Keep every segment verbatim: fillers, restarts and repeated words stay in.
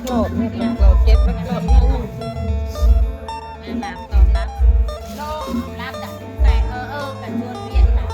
โกรธเนี่ยโกรธเจ็บแล้วโกรธเนี่ย ไม่มาตอนรับ รับจากแต่เออเออกันชวนเวียนมา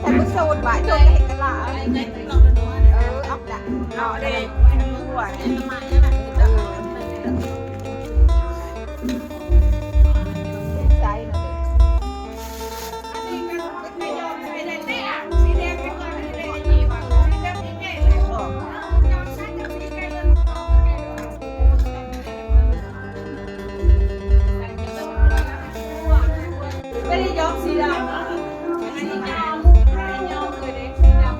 ฉันก็โสดหลายจนเห็นกันละ เออ เอาละ เอาเลย หัว เออ ใส่มาเลย ไม่ได้ย้อมสีดำนะ อันนี้ย้อม ไม่ได้ย้อมเลยเด้ สีดำ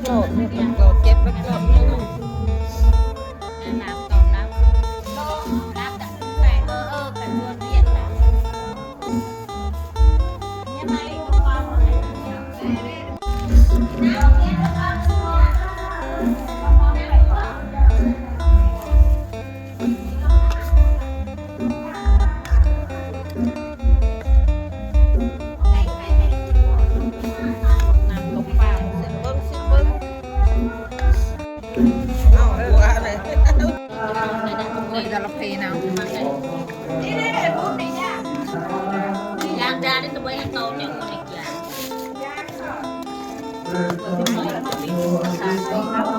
โกรธเนี่ยโกรธเจ็บแล้วโกรธเนี่ย เอาหัวเลย คนละเพนะ ยางจานนี่ตัวเองโตเนี่ยคนอีกอย่าง